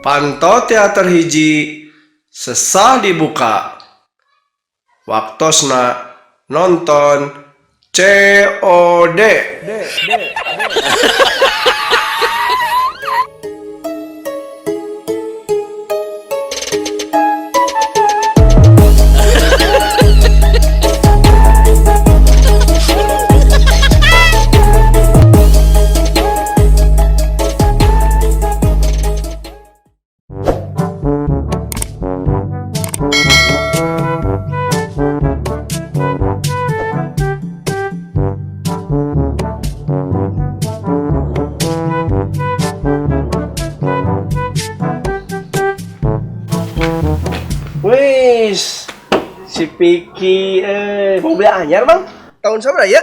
Panto teater hiji sesah dibuka. Waktosna nonton COD. Wis, si Piki mobil anyar, Bang. Tahun sabaraha ya?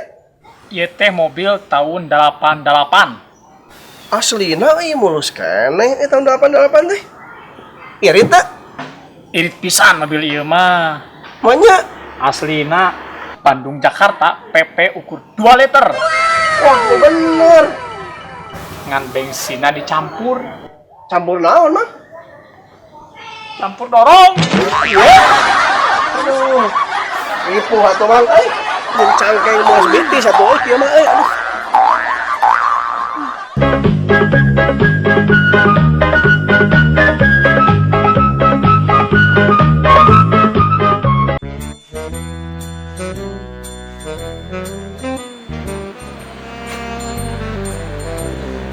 Ieu teh mobil tahun 88. Aslina euy mulus keneh tahun 88 teh. Irit teh? Irit pisan mobil ieu mah. Manya? Aslina Bandung Jakarta PP ukur 2 liter. Wah, bener. Ngan bensinna dicampur. Campur naon, Mang? Campur dorong. Iya. Aduh. Ripuh atuh, Mang euy. Jeung cangkeng bos bitis atuh euy kieu mah euy.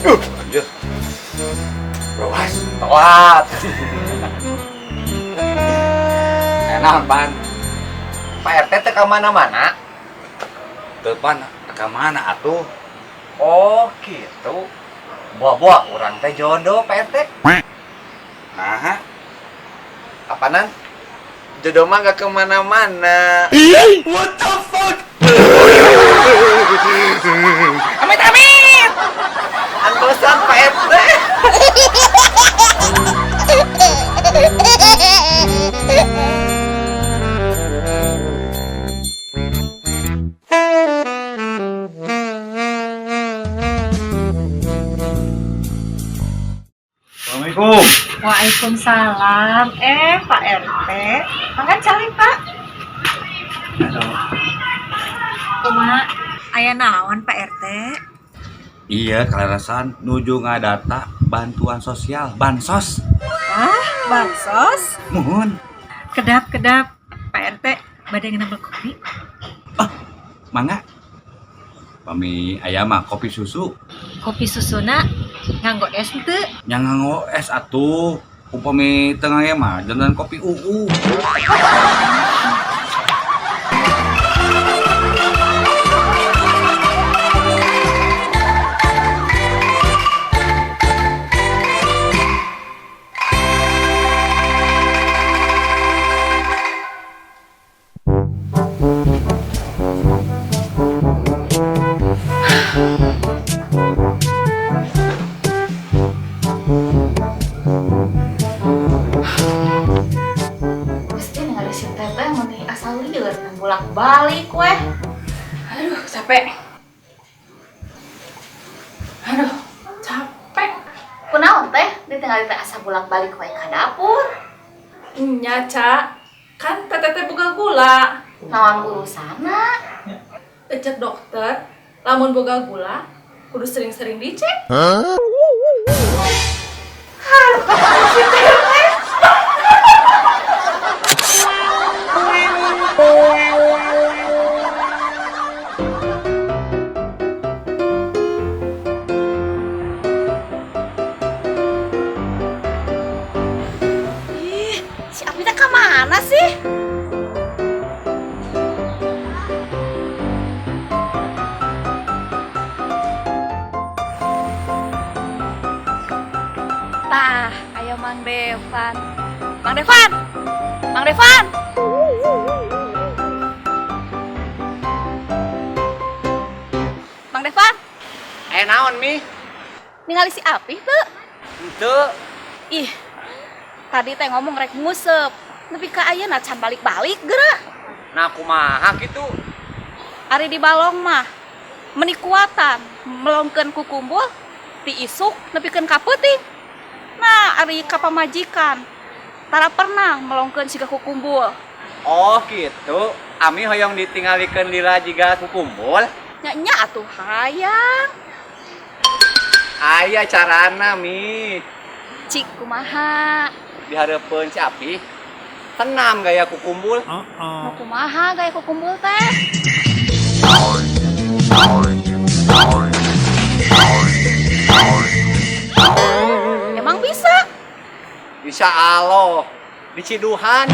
Aduh. Anjir. Roas, telat. Enak, Pan. Pak RT teh ka mana-mana? Teu, Pan, ka mana atuh? Oh, gitu. Buah-buah urang teh jodoh, Pak RT. Naha? Apanan? Jodoh mah gak kemana-mana. What the fuck? Amit amit. Antosan Pak RT. Assalamualaikum. Waalaikumsalam. Pak RT, makan calik, Pak. Aduh. Kumaha? Aya naon, Pak RT? Iya, kalarasan nuju ngadata bantuan sosial, bansos. Ah, bansos? Muhun. Kedap-kedap, Pak RT, bade ngenambel kopi. Ah, mangga. Pami aya mah kopi susu. Kopi susuna nganggo es teu? Nya nganggo es atuh. Upami teu ngangge mah jantan kopi UU. Mesti ningali si Teteh meni asal lieur bolak-balik weh. Aduh, capek. Aduh, capek. Kunaon teh? Ditinggali teh asa bolak-balik we ka dapur. Nya, Ca. Kan teteh teh boga gula. Naon urusanna? Cek dokter, lamun boga gula kudu sering-sering dicek. Hah? Si Teteh. Ih, si Api teh ka mana sih? Tah, ayo Mang Devan. Mang Devan! Mang Devan! Mang Devan! Naon, Mi? Ningali si Api teu? Henteu. Ih, tadi teh ngomong rek nguseup. Nepi ka ayeuna can balik-balik geura. Nah, kumaha kitu? Ari di balong mah meni kuatan melongkeun ku kumbul Ti isuk nepikeun ka peuting. Nah, ari ka pamajikan tara pernah melongkeun siga kukumbul. Oh gitu. Ami hoyong ditinggalikeun lila jiga kukumbul. Nya nya atuh hayang. Aya carana Mi. Cik kumaha? Dihareupeun si Api. Tenang gaya kukumbul. Nu kumaha gaya kukumbul teh? Emang bisa? Bisa Allah. Diciduhan.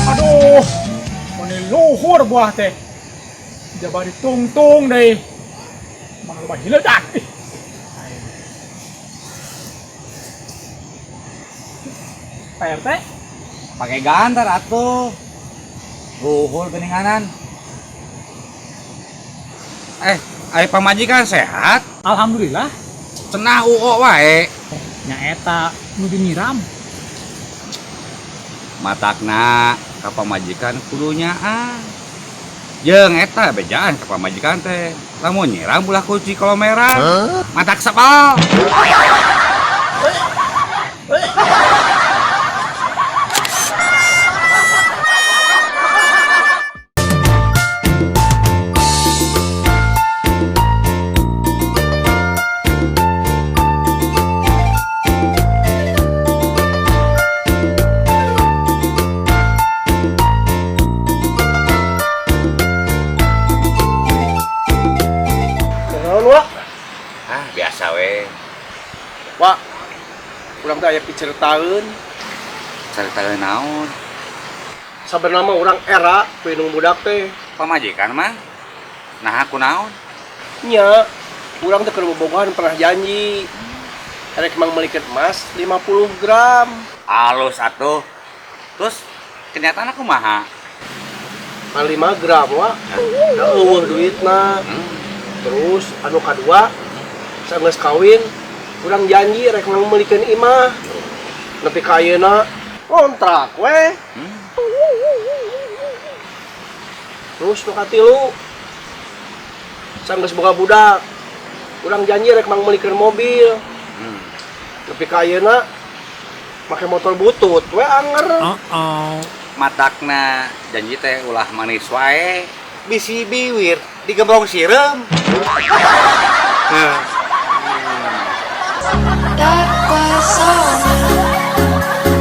Aduh, meni luhur buah teh. Jaba ditungtung deui. Mang loba hiledak. Ih. Pak RT, Pakai gantar atuh. Luhur geninganan. Eh, ari pamajikan sehat? Alhamdulillah. Cenah UO wae. Nya eta nu dinyiram. Matakna ka pamajikan kudu nyaah. Jeung eta bejaan ka pamajikan teh. Lamun nyiram ulah kunci kolomeran. Matak sepal. Naon, Wak? Ah, biasa we. Wak, urang teh aya piceritaeun. Carita naon? Sabenerna mah urang era ku indung budak teh. Pamajikan mah. Nah, aku naon? Nya, urang teh keur bobogohan pernah janji. Erek mang meulikeun emas 50 gram. Alus atuh. Terus kenyataan aku kumaha? Ngan 5 gram, Wak. Da eueuh duitna. Terus anu kadua, sageus kawin, urang janji rek mang meulikeun imah. Nepi ka ayeuna kontrak we. Terus nu katilu, sanggeus boga budak, urang janji rek mang meulikeun mobil. Nepi ka ayeuna make motor butut we anger. Matakna janji teh ulah manis wae. Bisi biwir digemblong sireum. Terpesona,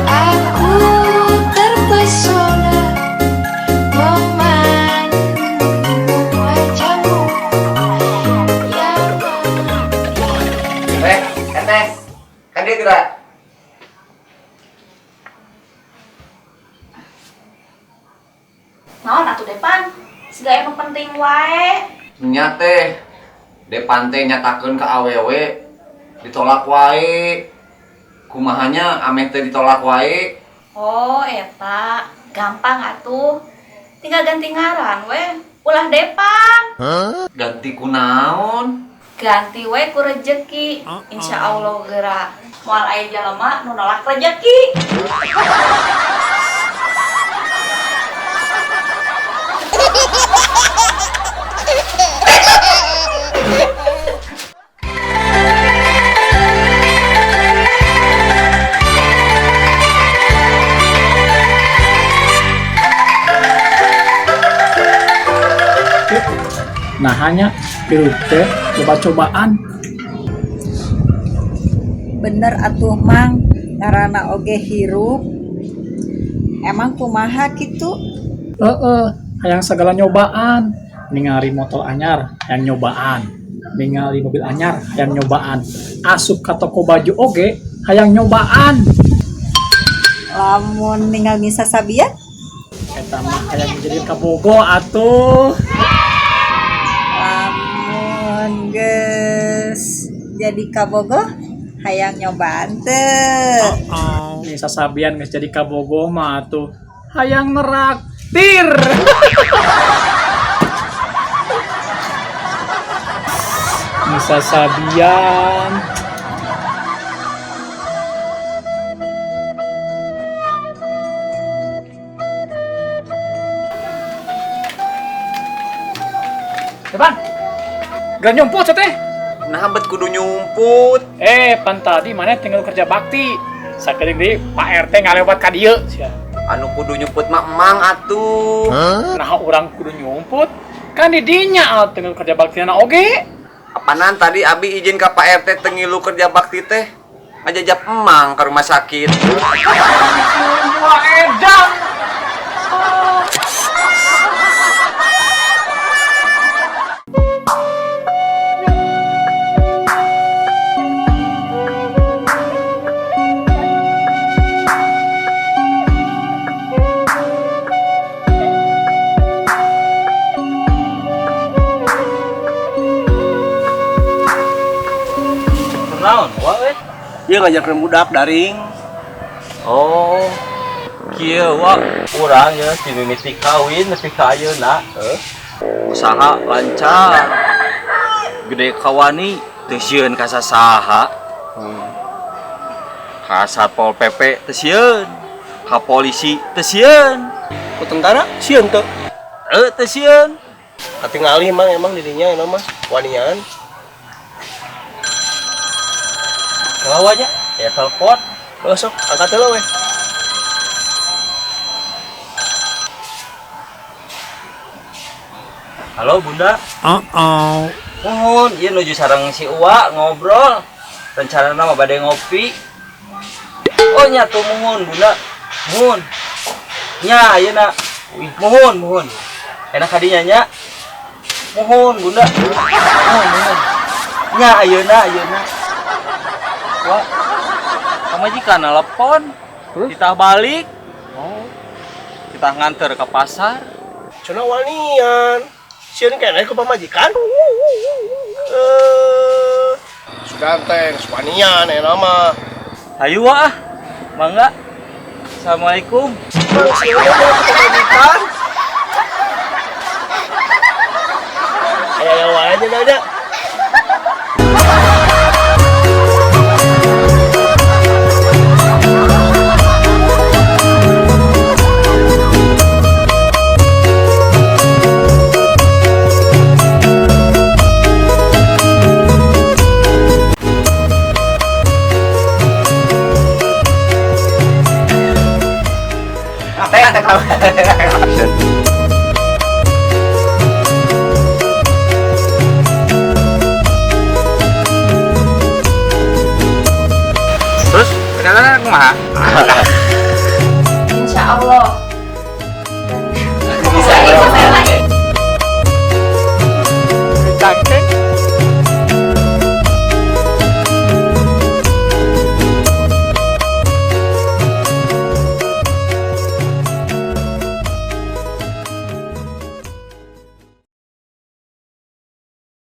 aku terpesona memandang wajahmu yang Eh, entes. Kan dia gerak. Naon atuh Depan? Siga anu penting wae. Nya teh Depan teh nyatakeun ka awewe ditolak wae. Kumahanya ameh teh ditolak wae. Oh, eta gampang atuh. Tinggal ganti ngaran we. Ulah Depan. Ganti kunaon? Ganti we ku rejeki. Insya Allah geura. Moal aya jalema nu nolak rejeki. Nah, hanya hirup teh coba cobaan. Bener atuh Mang, ngaranna oge hirup. Emang kumaha kitu? Heeh, hayang segala nyobaan. Ningali motor anyar, hayang nyobaan. Ningali mobil anyar, hayang nyobaan. Asup ka toko baju oge, hayang nyobaan. Lamun ningal Nisa Sabian? Eta mah hayang jadi kabogo atuh. Lamun geus jadi kabogo? Hayang nyobaan teu? Nih sasabian geus jadi kabogoh mah atuh hayang neraktir. Nih sasabian. Depan. Gak nyumput teh. Nah, bet kudu nyumput. Pan tadi mana tinggal kerja bakti. Sakedeung deui Pak RT ngalewat ka dieu sia. Anu kudu nyumput mah emang atuh. Nah, urang kudu nyumput. Kan di dinya tinggal kerja bakti na oge. Apanan tadi abi izin ka Pak RT teu ngilu kerja bakti teh. Ngajajap emang ke rumah sakit. Wah, edan. Naon, wa euy? Ieu ngajarkeun budak daring. Oh, kieu wa urang ya ti mimiti kawin nepi ka ayeuna. Usaha lancar. Gede kawani teu sieun ka sasaha. Ka Satpol PP teu sieun, ka polisi teu sieun. Ku tentara sieun teu? Teu, teu sieun. Katingali mang emang dirinya emang mah wanian. Lawa nya, ya telepon. Oh, sok angkat heula we. Halo Bunda. Mohon, ieu nuju sareng si Uwa ngobrol. Rencanana mah bade ngopi. Oh nya tuh muhun Bunda. Muhun. Nya ayeuna. Wih, muhun, muhun. Enak kadinya nya. Muhun Bunda. Muhun, muhun. Nya ayeuna, ayeuna. Wah, pamajikan nelpon. Kita balik. Oh. Kita nganter ke pasar. Cenah wanian. Sieun keneh ku pamajikan. Sudah teh geus wanian eta mah. Hayu wah, mangga. Assalamualaikum. Mang sieun ku pamajikan. Aya wae nya nya. Terus kenalan kumaha?